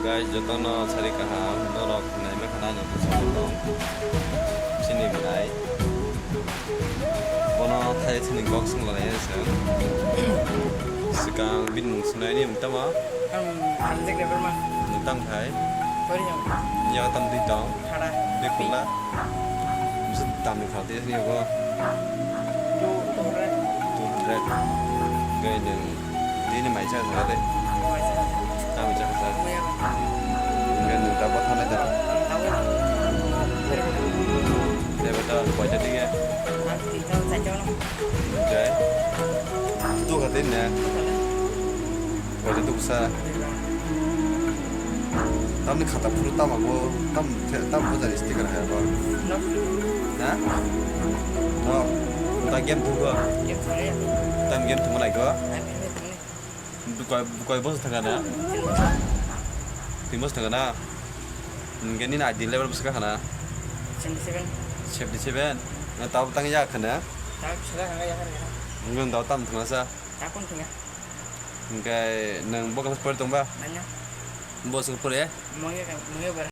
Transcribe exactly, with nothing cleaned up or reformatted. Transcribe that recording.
Guys, jotono sari kaham, norok naima khana joto sobo tong. Chini belai. Bono thai chini kok sung lalai se. Sikang bini mung sinai ni mung tamo? Ang Isaac Debbarma. Mung tang thai? Kori jam. Ya tam di tong? Khada. Di kula? Mesti tam ni khati ni go. Two hundred. Two hundred. Gai neng. Di ni mai cha sa de. Mai cha. Tam cha sa. Gai neng ta ba thana da. Tahu. Debata, poisa dige. Ang tinta sa jam. Jai. Tu khatin ne. Poisa tu sa. Tamni khata phuru tamo bo, tam, tam bo jani sticker hai bo. No. Na? No. Ta game tu go. Game tu ya. Tam game tu malai go. Ai, game tu ni. Bukoi, bukoi boso thanga na? Twi boso thanga na? Hingke nini I D level bwswk khana? Seventy seven. Seventy seven? Na tabo tang ya khana? Tabo bwswk khana ya khana. Ngon tabo tam thangna sa? Takon thanga. Hingke nang bo kasa pori tongba? Nanya. Bo se pori? Mangya ka, mangya bar.